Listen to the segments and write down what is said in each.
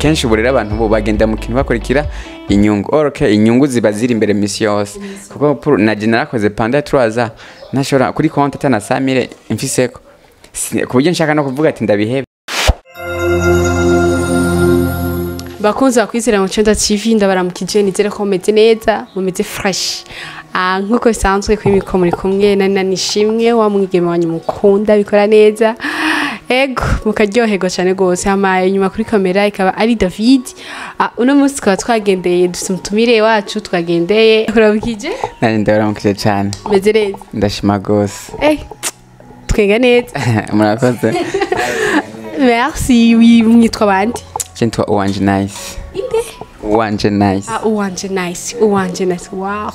Kenshi ubu rero abantu bo bagenda mu kintu bakurikira inyungu. Okay, inyungu ziba ziri imbere misi yose, kuko na je narakoze pendant 3 ans ntashobora kuri konti atana 100,000 mfiseko, ku buryo nshaka no kuvuga ati ndabihebe. Bakunzi bakwizera mu Cenda TV, ndabaramukije, nizere ko mumeze neza, mumeze fresh. Nkuko bisanzwe kuri micro muri kumwe na Nishimwe wa mwigeme wanyu mukunda bikora neza. Ego, mukaryoherwa cyane gose. Hama inyuma kuri kamera ikaba ari David. Uno munsi tukaba twagendeye, dufite umutumire wacu twagendeye. Kuramukije? Nari ndabaramukije cyane. Meze neza. Ndashima gose. Twenga neza. Murakoze. Merci, oui, mwitwa bande? Je nitwa Uwanje Nice. Inde? Uwanje Nice. Uwanje Nice, Uwanje Nice. Wow.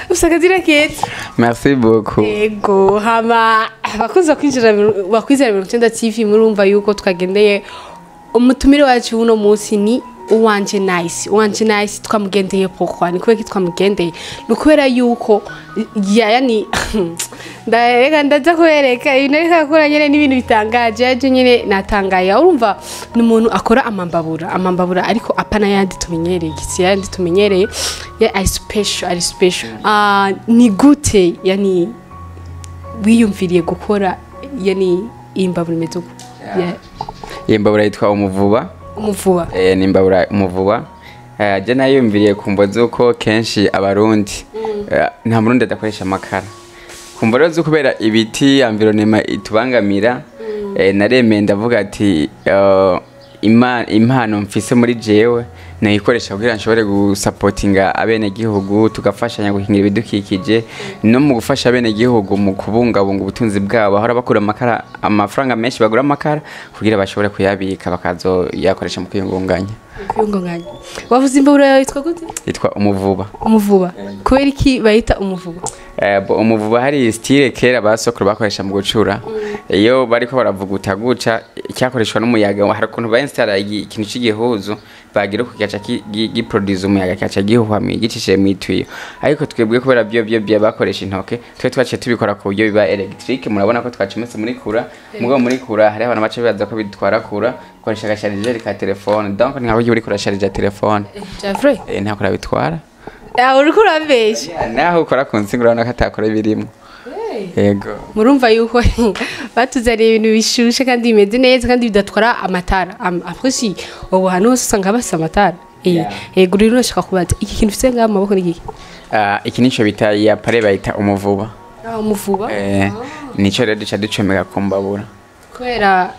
Usakazira keza. Merci beaucoup. Ego, hama abakunzi bakwinjira bakwizera 90 TV, murumva yuko twagendeye umutumire wacu uno munsi ni Uwanje Nice. Uwanje Nice twamugendeye pourquoi? Ni kubera iki twamugendeye? Ni kubera yuko yani ndareka ndaza kubereka ibintu ariko akora nyene n'ibintu bitangaje, yaje nyene natangaye. Urumva ni umuntu akora amambabura ariko apana yandi tumenyereye, si yandi tumenyereye, ya ari special, ari special. Ni gute yani wiyumviriye gukora yani imbabura imeze uko? Iyi mbabura yitwa umuvuba. Umuvuba. Ni imbabura umuvuba. Je nayumviriye kumvo z'uko kenshi Abarundi, nta Murundi adakoresha amakara. Kumvo rero zo kubera ibiti environnement itubangamira, naremeye ndavuga ati impano mfise muri jewe nayikoresha kugira nshobore gusapotinga abenegihugu, tugafashanya gukingira ibidukikije no mu gufasha abenegihugu mu kubungabunga ubutunzi bwabo. Bahora bakura amakara, amafaranga menshi bagura amakara kugira bashobore kuyabika bakazoyakoresha mu kwiyungunganya. Kwiyungunganya. Wavuze imbabura yawe yitwa gute? Yitwa umuvuba. Umuvuba. Kubera iki bayita umuvuba? Umuvuba hari style kera basokuru bakoresha mu gucura. Iyo bariko baravuguta guca cyakoreshwa n'umuyaga, hari ukuntu ba install ikintu c'igihuzu bagira kugaca giproduce umuyaga kaca gihuha gicishe mwituyo. Ariko twebwe kubera byo bakoresha intoke, twe twaciye tubikora ku buryo biba electric. Murabona ko twacometse muri kura, mugabo muri kura hari abantu bace bibaza ko bitwara kura, koresha agachargeur ka telefone. Donc ni nkaho uri kurasharija telefone. C'est vrai? Nta kura bitwara. Uriko urabesha. Naho ukora ku nsinga urabona ko atakora birimo. Yego. Murumva yuko batuzaniye ibintu bishushe kandi bimeze neza kandi bidatwara amatara. Après si ubu hano hose usanga basa amatara. Yego, rero nashaka kubaza iki kintu ufite ngaha mu maboko ni iki? Iki nico bita ya pare bayita umuvuba. Umuvuba? Nico rero duca ducomeka ku mbabura. Kubera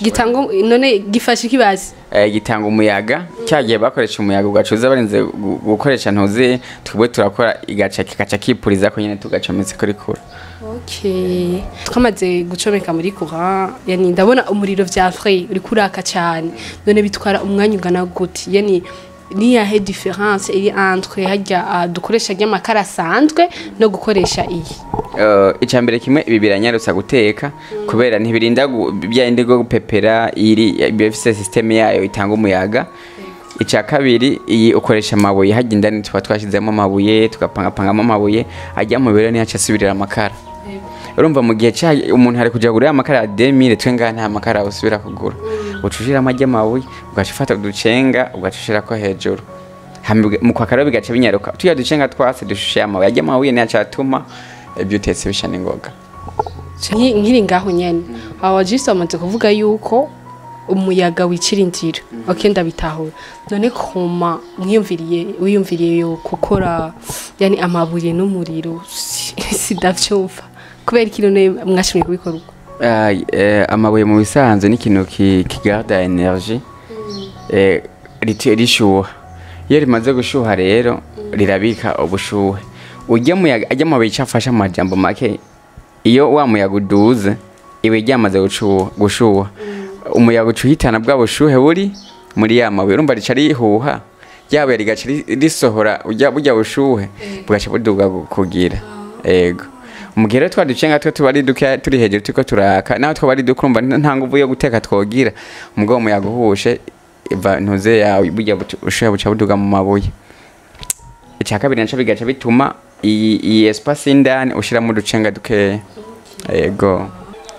gitanga none gifashe ikibazi? Gitanga umuyaga. Cyagiye bakoresha umuyaga ugacuza barinze gukoresha ntuzi, twebwe turakora igaca kikaca kipuriza ko nyene tugacometse kuri kura. Okay. Twamaze gucomeka muri courant, yani ndabona umuriro vya vrai uri kuraka cyane. None bitwara umwanya ungana gute? Yani ni yahe différence iri entre harya dukoresha ry'amakara asanzwe no gukoresha iyi? Icambere kimwe ibi biranyarutsa guteka kubera ntibirinda byayindi go gupepera, iri bifise system yayo itanga umuyaga. Ica kabiri iyi ukoresha amabuye, hajya indani tuba twashizemo amabuye tugapangapangamo amabuye ajya mu biro niyaca asubirira amakara. Urumva mu gihe cya umuntu ari kuja kugura amakara ya 2000, twe ngaha nta makara usubira kugura. Ucushira amajya amabuye ugaca ufata uducenga ugacushira ko hejuru. Mu kwakara bigaca binyaruka. Tuya ducenga twase dushushe amabuye ajya amabuye niyaca atuma ibyo utetse bisha n'ingoga. Nkiri ngaho nyene aba just bamaze kuvuga yuko umuyaga wicira inzira. Okay, ndabitahura. None koma wiyumviriye yo gukora yani amabuye n'umuriro sidavyumva. Kubera iki none mwashimye kubikora uko? Amabuye mu bisanzwe ni ikintu kigarda energy. Rishuha. Iyo rimaze gushuha rero rirabika ubushuhe. Ujya muyaga ajya amabuye cyafasha amajambo make, iyo wa muyaga uduze iwe ryamaze gushuha. Umuyaga ucuhitana bwa bushuhe buri muri ya mabuye, urumva rica rihuha ryabuye rigaca risohora ujya bushuhe bugaca buduga kugira. Ego. Mu gihe rero twaducenga twe tuba ari duke turi hejuru turiko turaka, naho twaba ari duke urumva nta nguvu yo guteka twogira, mugabo umuyaga uhushe iva ntuze yawe burya bushuhe buca buduga mu mabuye. Icya kabiri naco bigaca bituma iyi espace indani ushiramo uducenga dukeya. Yego.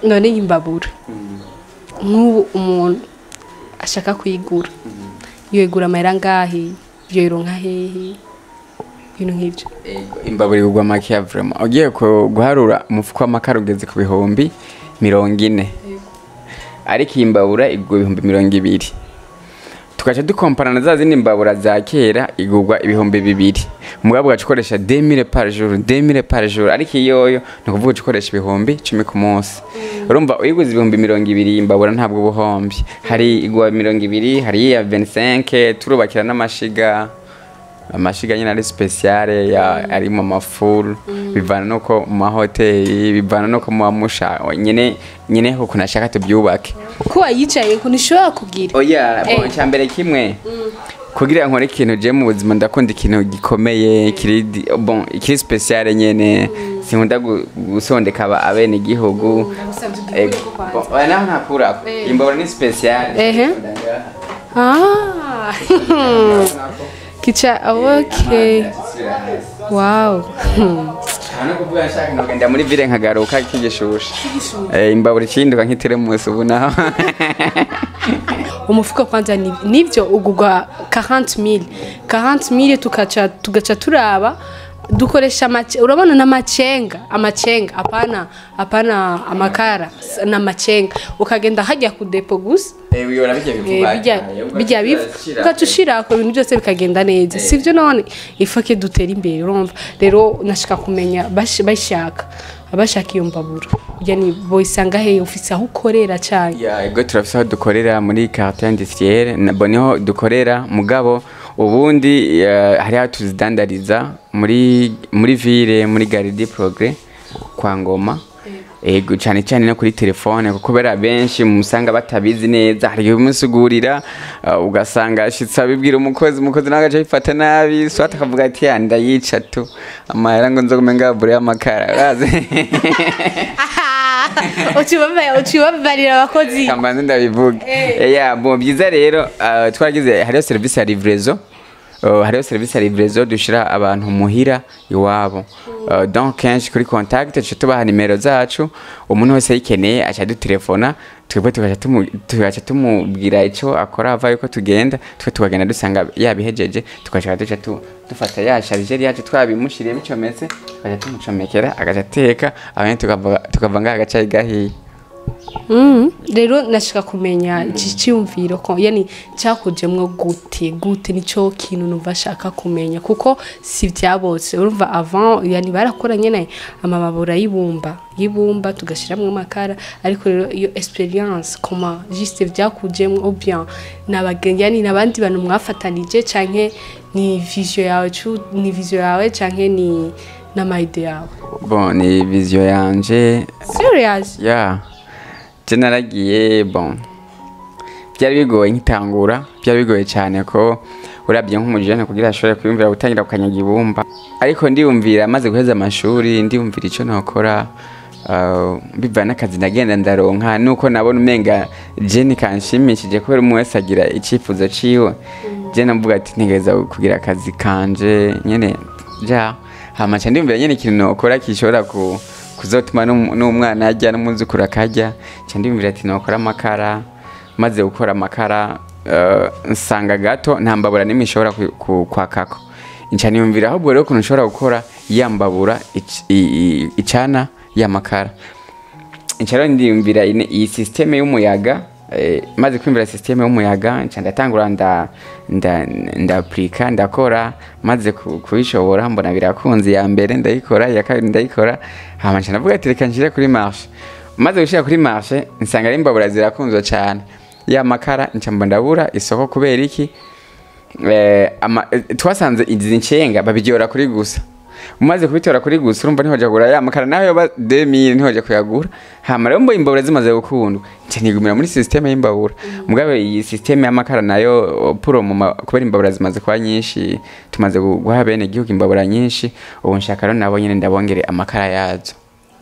None imbabura nk'ubu umuntu Ashaka kuyigura, yoyigura amahera angahe? Yoyironka hehe? Ibintu nk'ivyo. Ego, imbabura igurwa makeya vraiment. Ugiye guharura, umufuko w'amakara ugeze ku 40,000, ariko iyi mbabura igurwa 20,000. Tugaca dukompara na za zindi mbabura za kera igurwa 2000, mugabo ugaca ukoresha 2000 par jour, 2000 par jour. Ariko iyoyo ni ukuvuga uca ukoresha 10,000 ku munsi. Urumva uyiguze 20,000 iyi mbabura, ntabwo uba uhombye. Hari igwa 20, hari iya 25. Turubakira n'amashiga, amashiga nyine ari spéciale ya ari mu mafuru, bivana nuko mu mahoteli, bivana nuko muba musha nyine nyine ukuntu ashaka tubyubake. Ko wayicaye ko ntishobora kugira? Oya, bon, cyambere kimwe kugira nkore ikintu, je mu buzima ndakunda ikintu gikomeye, kiri bon, kiri spéciale nyene. Sinkunda gusondeka abene igihugu. Bon, oya, naho ntakurako. Imbabura ni spéciale. Ah, kica, okay, wow. Hano kuvuga nshaka nogenda muri ville nkagaruka kigishushe. Imbabura icinduka nk'iteremusi ubu naho. Umufuko kwanza nivyo ugugwa 40000, 40000. Tugaca turaba dukoresha urabona n'amacenga, amacenga, apana, apana amakara, n'amacenga. Ukagenda hajya ku dépôt gusa. Wiyora bijya bivuga. Bijya bivu, ugaca ushirako ibintu byose bikagenda neza, sivyo? None ifake dutera imbere. Urumva rero nashaka kumenya bashaka, abashaka iyo mbabura, yani boyisanga he? Ufise aho ukorera cyane? Ya, ego, turafise aho dukorera muri quartier industriel, nabo niho dukorera. Mugabo ubundi hari aho tuzidandariza muri ville, muri Gare du Progrès kwa Ngoma. Ego, cyane cyane no kuri telefone, kuko kubera benshi musanga batabizi neza, hari igihe umusigurira, ugasanga ashitse abibwira umukozi, umukozi nawe agaca abifata nabi, swat akavuga ati: "Ya, ndayica tu amahera ngo nzogume ngabure amakara." Urazi? Ucibabarira abakozi. Kambanze ndabivuga. Ya, bon, byiza rero, twaragize, hariho service ya livraison. Hariho service ya livraison dushira abantu muhira iwabo. Donc kenshi kuri contact tuca tubaha nimero zacu. Umuntu wese ayikeneye aca dutelefona, twebwe tugaca tumubwira ico akora ava yuko tugenda, twe tukagenda dusanga yabihejeje, tugaca duca dufata ya chargeur yacu twabimushiriye bicometse, tugaca tumucomekera agaca ateka, abandi tukava ngaha agacayi gahiye. Rero nashaka kumenya iki cyumviro ko yani cyakujemwo gute gute. Nico kintu numva ashaka kumenya, kuko si byabose. Urumva avant yani barakora nyene amababura y'ibumba, y'ibumba tugashiramwo amakara. Ariko rero iyo expérience, comment juste byakujemwo, ou bien nabagenzi, yani nabandi bantu mwafatanije, canke ni vision yawe, ni vision yawe canke ni n'ama idées yawe? Bon, ni vision yanje. Serious? Ya, je naragiye, bon, byari bigoye nkitangura, byari bigoye cyane, ko urabye nk'umujene kugira ashobore kwiyumvira gutangira kukanyaga ibumba. Ariko ndiyumvira maze guheza amashuri, ndiyumvira icyo nokora, bivana n'akazi nagenda ndaronka, nuko nabona umenga je nikanshimishije, kubera umwe wese agira icyifuzo ciwe. Je navuga ati ntegereza kugira akazi kanje nyene ja hama nca ndiyumvira nyene ikintu nokora gishobora kuzotuma n'umwana arya n'umwuzukuru akarya. Nca ndiyumvira ati nokora amakara. Maze gukora amakara, nsanga gato nta mbabura n'imwe ishobora kwakako. Nca niyumvira ahubwo rero ukuntu nshobora gukora ya mbabura icana ya makara. Nca rero ndiyumvira iyi système y'umuyaga. Maze kwiyumvira système y'umuyaga, nca ndatangura nda ndaplika, ndakora. Maze kubishobora, mbona birakunze. Ya mbere ndayikora, iya kabiri ndayikora, hama nca ndavuga ati reka nshire kuri marché. Maze gushira kuri marché, nsanga ari imbabura zirakunzwe cane, ya makara nca mbona ndabura isoko. Kubera iki? Twasanze izi ncenga babiryora kuri gusa. Umaze kubitora kuri gusa, urumva ntihoja kugura ya makara, nayo yoba 2000 ntihoja kuyagura. Hama rero mbo imbabura zimaze gukundwa, nca nigumira muri système y'imbabura. Mugabe iyi système y'amakara nayo puro mu kubera imbabura zimaze kuba nyinshi, tumaze guha bene igihugu imbabura nyinshi. Ubu nshaka rero nabo nyene ndabongere amakara yazo.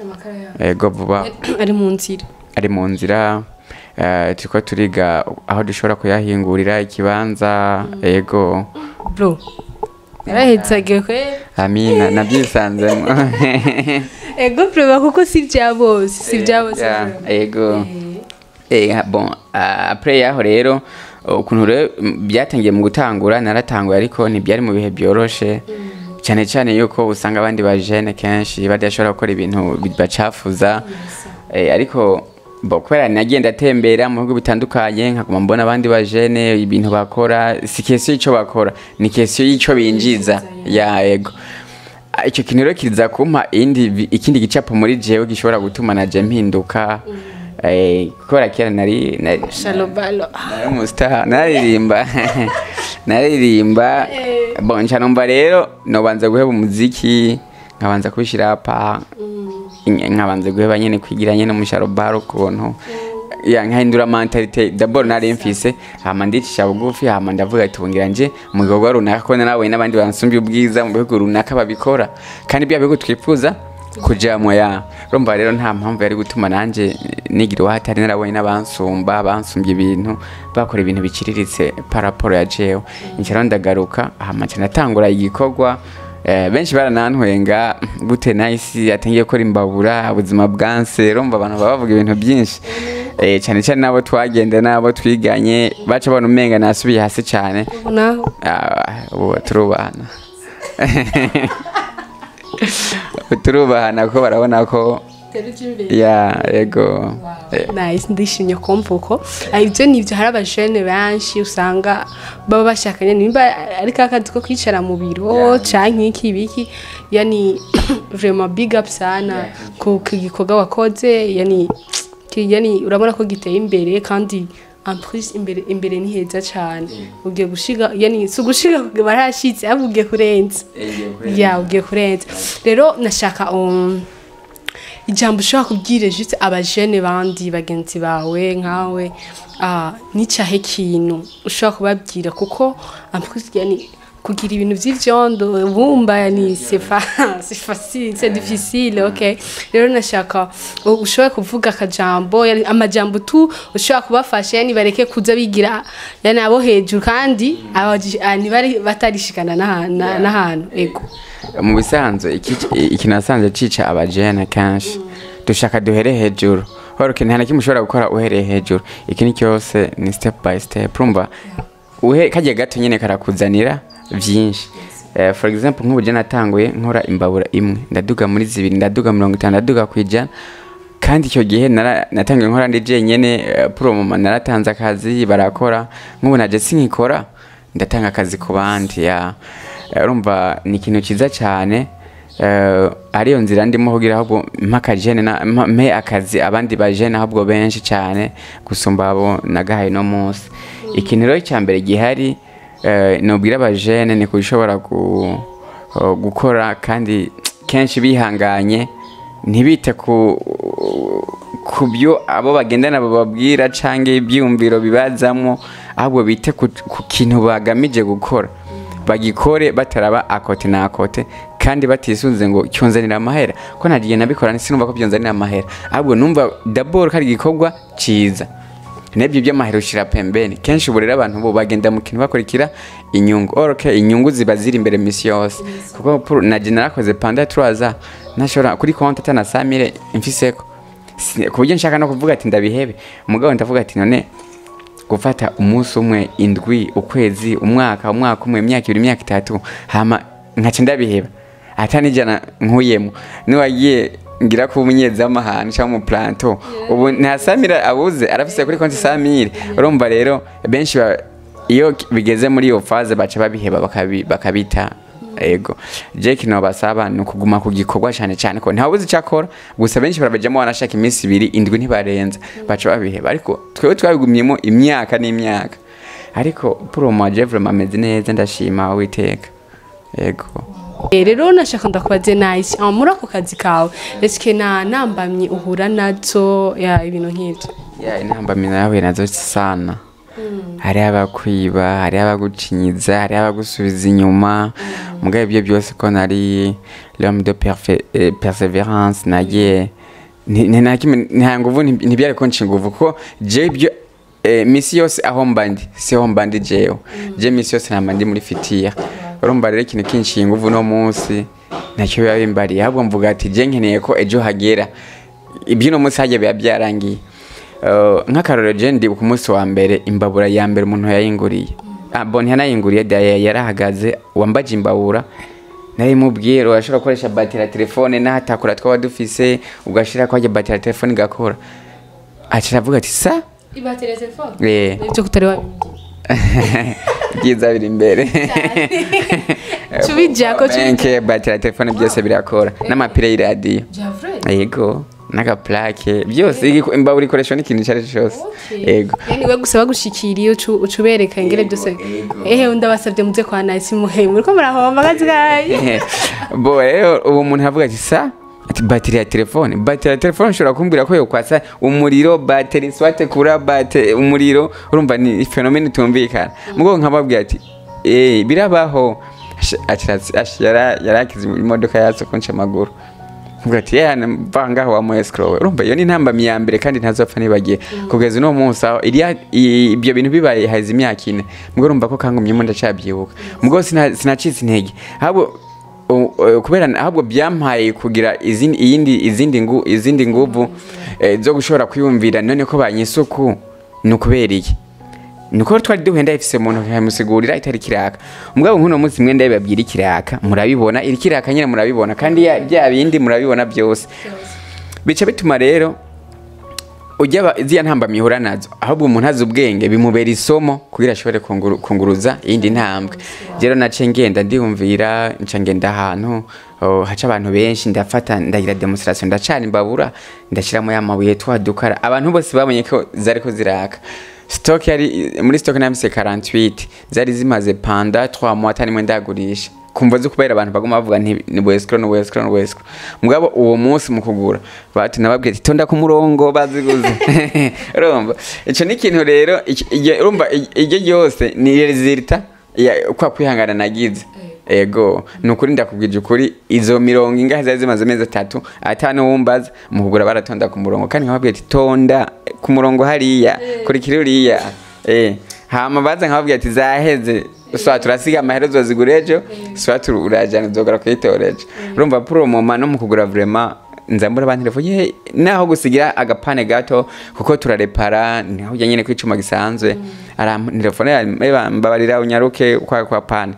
Amakara yawe? Ego, vuba. Ari mu nzira? Ari mu nzira. Turiko turiga aho dushobora kuyahingurira, ikibanza, ego. Bro, yarahetse kwe. Amina, nabyisanzemo. Ego bro, kuko si bya bose, si bya bose. Yeah, ego. Bon, après yaho rero Ukuntu rero byatangiye mu gutangura, naratanguye ariko ntibyari mu bihe byoroshe, cyane cyane yuko usanga abandi bajene kenshi badashobora gukora ibintu bibacafuza. Ariko bo kubera nagenda atembera mu bihugu bitandukanye, nkaguma mbona abandi bajene ibintu bakora, si question y'ico bakora, ni question y'ico binjiza ya ego. Icyo kintu rero kiza kumpa ikindi gicapo muri jewe gishobora gutuma naje mpinduka. Kubera kera nari Shalobalo. Nari umustar, naririmba. Bon, nca numva rero nobanza guheba umuziki, nkabanza kubishira pa, nkabanza guheba nyene kwigira nyene umusharobaro ukuntu ya nkahindura mentalité d'abord nari mfise, hama ndicisha bugufi, hama ndavuga ati ubu ngira nje mu gikorwa runaka, ko nawe n'abandi bansumbye ubwiza mu bihugu runaka babikora, kandi bya bihugu twifuza kujamwo. Ya urumva rero nta mpamvu yari gutuma nanje nigira uwahatari narabonye n'abansumba bansumbye ibintu, bakora ibintu biciriritse par rapport ya jewe. Nca rero ndagaruka, hama nca natangura igikorwa. Benshi baranantwenga: "Gute Nice atangiye gukora imbabura? Ubuzima bwanse." Urumva abantu baba bavuga ibintu byinshi, cyane cyane n'abo twagenda n'abo twiganye, baca babona umenga nasubiye hasi cyane. Ubu naho? Ah, ubu turubahana. Ubu turubahana ko barabona ko ya ego. Nice, ndishimye kumva uko. Ibyo nibyo, hari abajene benshi usanga baba bashakanye nimba ariko akazi ko kwicara mu biro canke iki biki. Yani vraiment big up sana ku gikorwa wakoze. Yani yani urabona ko giteye imbere, kandi en plus imbere imbere ni heza cyane. Ugiye gushiga, yani si ugushiga, barashitse, ahubwo ugiye kurenza. Ya, ugiye kurenza. Rero nashaka ijambo ushobora kubwira juste abajene bandi bagenzi bawe nkawe, n'icahe kintu ushobora kubabwira? Kuko en plus yani kugira ibintu vy'ivyondo bumba, yani c'est pas, c'est facile, c'est difficile, okay? Rero nashaka ushobora kuvuga akajambo, yani amajambo tu ushobora kubafasha, yani bareke kuza bigira yani abo hejuru kandi ntibari batarishikana n'ahantu ego. Mu bisanzwe iki nasanze cica abajene kenshi, dushaka duhere hejuru. Horoke nta na kimwe ushobora gukora uhereye hejuru. Iki cyose ni step by step. Urumva uhe kajya gato nyene karakuzanira vyinshi. For example, nk'ubu je natanguye nkora imbabura imwe, ndaduga muri zibiri, ndaduga 50, ndaduga 100. Kandi icyo gihe natanguye nkora ndi jenyene. Pour moment naratanze akazi barakora. Nk'ubu naje sinkikora, ndatanga akazi ku bandi. Ya, urumva ni ikintu cyiza cyane. Ariyo nzira ndimo kugira ahubwo mpa akajene mpe akazi abandi bajene ahubwo benshi cyane gusumba abo nagahaye no munsi. Ikintu rero cya mbere gihari, nobwira abajene ni kushobora gukora kandi kenshi bihanganye, ntibite ku byo abo bagendana bababwira canke ibyiyumviro bibazamo, ahubwo bite ku kintu bagamije gukora, bagikore bataraba à côté na à côté, kandi batisunze ngo cyonzanira amahera. Ko ntagiye nabikora sinumva ko byonzanira amahera, ahubwo numva d'abord ko ari igikorwa ciza, n'ibyo by'amahera ushira pembeni. Kenshi ubu rero abantu bo bagenda mu kintu bakurikira inyungu. Okay, inyungu ziba ziri imbere misi yose, kuko naje narakoze pendant 3 ans ntashobora kuri konti atana 100 000 mfiseko. Ku buryo nshaka no kuvuga ati ndabihebe, mugabo ndavuga ati none gufata umunsi umwe, indwi, ukwezi, umwaka, umwaka umwe, imyaka 2, imyaka 3, hama nkaca ndabiheba ata n'ijana nkuyemo, niwagiye ngira kuba umunyezamu ahantu cyangwa umuplanto, ubu nta 100 000 abuze arafise kuri konti 100 000. Urumva rero benshi iyo bigeze muri iyo phase baca babiheba, bakabita. Ego, je kino basaba ni ukuguma ku gikorwa, cyane cyane ko ntawe uzi icyo akora. Gusa benshi barabijamo, wanashaka iminsi 2, indwi ntibarenza, baca babiheba. Ariko twebwe twabigumyemo imyaka n'imyaka. Ariko pour le moment je vraiment ameze neza, ndashima Uwiteka, ego. Rero nashaka ndakubaze Nice, muri ako kazi kawe, eske na nambamye uhura nazo, ya ibintu nk'ivyo? Ya, intambamyi nahuye nazo sana. Hariho abakwiba, hariho abagucinyiza, hariho abagusubiza inyuma. Mugabo ibyo byose, ko nari l'homme de persévérance, nagiye nta kimwe, nta nguvu, ntibyari kunca inguvu, kuko jewe ibyo misi yose aho mba ndi siho mba ndi. Jewe je misi yose namba ndi muri futur. Urumva rero ikintu kinciye inguvu no munsi ntacyo biba bimbariye, ahubwo mvuga ati je nkeneye ko ejo hagera, iby'uno munsi hajya biba byarangiye. Nk'akarorero, je ndibuka umunsi wa mbere imbabura ya mbere umuntu yayinguriye. Bon, ntiyanayinguriye, yarahagaze wambaje imbabura, narimubwiye urashobora gukoresha bateri ya telefone n'ahatakura twaba dufise, ugashira ko hajya bateri ya telefone igakora. Aca aravuga ati sa. Ibateri ya telefone? Eh. Nibyo kutari wa Byiza biri imbere. Tubijako. Benke, bateri ya telefone, byose birakora, n'amapire y'iradiyo. Yego, n'agaplaque, byose. Imbabura ikoreshwa n'ikintu icyo ari cyo cyose. Yego. Yani we gusa bagushikiriye ucubereka ingere byose. Yego. Ehe, ndabasabye muze kwa Nice, muhe muriko murahomba akazi kayo. Bo rero uwo muntu avuga ati sa, ati bateri ya telefone, bateri ya telefone ushobora kumbwira ko yokwasa umuriro, bateri swate kura bate umuriro? Urumva ni phénomène itumvikana. Mugo nkababwira ati eh, birabaho. Yarakize imodoka yatse kunca amaguru. Mvuga ati yeah, mva ngaho wa mu escroc. Urumva iyo ni intambamyi ya mbere kandi ntazopfa nibagiye kugeza uno munsi aho iriya ibyo bintu bibaye haze imyaka 4. Mugo urumva ko kangumyemo, ndacabyibuka. Mugo sinacitse intege, ahubwo kubera ahubwo byampaye kugira izindi iyindi izindi ngu izindi nguvu zo gushobora kwiyumvira none ko banyisuku ni ukubera iki. Nuko twari duhuye, ndayifise mu ntoki, nkamusigurira itari kiraka. Mugabo nk'uno munsi mwe ndabibabwira ikiraka murabibona, iri kiraka nyine murabibona, kandi bya bindi murabibona byose. Bica bituma rero ujya ziriya ntambamyi ihura nazo, ahubwo umuntu azi ubwenge bimubera isomo kugira ashobore kunguruza iyindi ntambwe. Rero naciye ngenda ndiyumvira, nca ngenda ahantu, oh, haca abantu benshi, ndafata ndagira démonstration, ndacana imbabura, ndashyiramo ya mabuye twadukara, abantu bose babonye ko zariko ziraka. Stock yari muri stock nafise 48, zari zimaze pendant 3 mois atanimwe ndagurisha, kumva zo kubera abantu baguma bavuga nti ni escroc, ni escroc, ni escroc. Mugabo uwo munsi mu kugura bati nababwiye ati tonda ku murongo baziguze. Urumva ico ni ikintu rero urumva iryo ryose ni résultat ya kwa kwihangana nagize. Ego, ni ukuri, ndakubwije ukuri, izo mirongo ingahe zari zimaze amezi 3 atanu wumbaza, mu kugura baratonda ku murongo, kandi nkababwira ati tonda ku murongo hariya kurikira uriya. Hama baza nkababwira ati zaheze, soit turasiga amahera uzozigura ejo, soit urajana uzogura kuyitora ejo. Urumva pour le moment no mu kugura vraiment nza mbura abantu telefone ye naho gusigira agapane gato, kuko turarepara niho ujya nyene kwicuma gisanzwe, telefone mbabarira unyaruke kwa pane.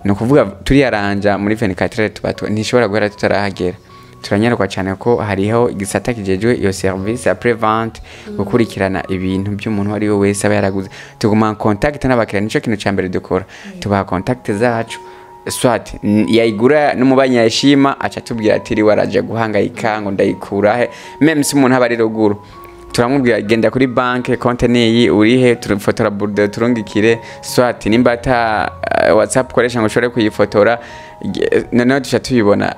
Ni ukuvuga turiyaranja muri 24 heures tuba ntishobora guhera tutarahagera. Turanyaruka cyane ko hariho igisata kijejwe iyo service après vente, gukurikirana ibintu by'umuntu uwo ari we wese aba yaraguze. Tuguma en contact n'abakiriya, nico kintu cya mbere dukora, tubaha contact zacu, soit yayigura n'umubanyi yayishima aca atubwira ati iri waraje guhangayika ngo ndayikura he. Même si umuntu aba ari ruguru, turamubwira genda kuri banke, konte niyi, urihe, tufotora bordereau turungikire, soit nimba ata WhatsApp ukoresha ngo ushobore kuyifotora, noneho duca tubibona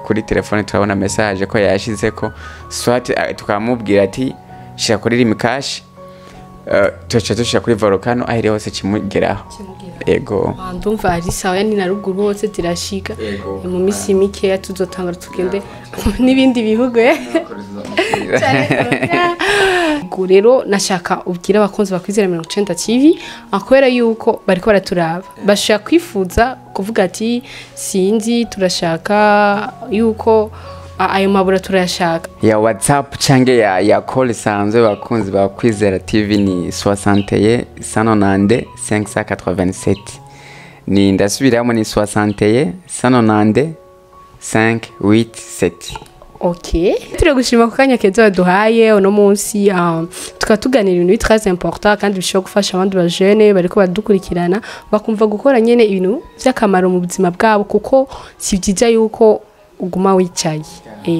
kuri telefone, turabona message ko yayashizeko, soit tukamubwira ati shira kuri Lumicash, tuca dushira kuri Volcano, aho iri hose kimugeraho. Ego. Ah, ndumva ari sawa, yani na ruguru hose zirashika. Ego. Mu minsi mikeya tuzotangura tugende n'ibindi bihugu. Ubwo rero nashaka ubwira abakunzi bakwizera 90 TV, akubera yuko bariko baraturaba bashaka kwifuza kuvuga ati sinzi, turashaka yuko ayo mabura turayashaka. Ya WhatsApp canke ya call isanzwe, bakunzi ba Kwizera TV, ni 61 190 587. Ni ndasubiramo, ni 61 190 587. Ok, turagushima ku kanya keza waduhaye uno munsi, tukaba tuganira ibintu biri très important kandi bishobora gufasha abandi bajene bariko baradukurikirana, bakumva gukora nyene ibintu vy'akamaro mu buzima bwabo, kuko si vyiza yuko uguma wicaye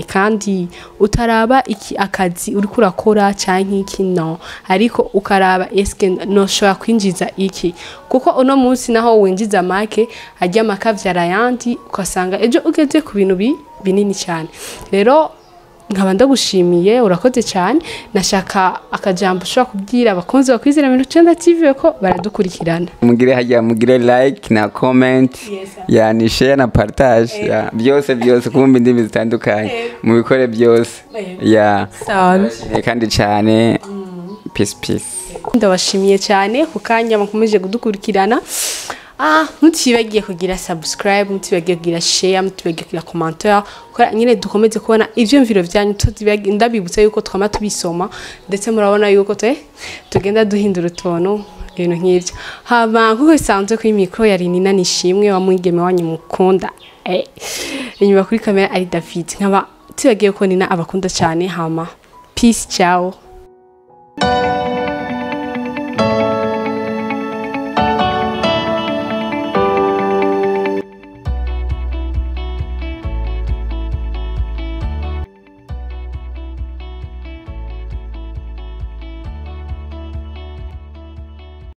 kandi utaraba iki akazi uriko urakora canke iki, no ariko ukaraba eske noshobora kwinjiza iki, kuko uno munsi naho winjiza make ajya makavyara ayandi, ugasanga ejo ugeze ku bintu binini cyane. Rero nkaba ndagushimiye, urakoze cyane. Nashaka akajambo ushobora kubwira abakunzi bakwizera 90 TV ko baradukurikirana. Mugire hajya, mugire like na comment. Yes, sir. Ya ni share na partage, ya byose byose, kumva indimi zitandukanye, mubikore byose. Ya. Sawa. Kandi cyane, peace peace. Ndabashimiye cyane ku kanya mukomeje kudukurikirana. Mutibagiye kugira subscribe, mutibagiye kugira share, mutibagiye kugira commentaire, kugira nyine dukomeze kubona ivyumviro vyanyu. Ndabibutsa yuko twama tubisoma, ndetse murabona yuko twe tugenda duhindura utuntu, ibintu nk'ivyo. Hama nkuko bisanzwe, kuri micro yari Nina Nishimwe, wa mwigeme wanyu mukunda. Inyuma kuri kamera ari David. Nkaba tibagiye ko Nina abakunda cyane. Hama peace, ciao.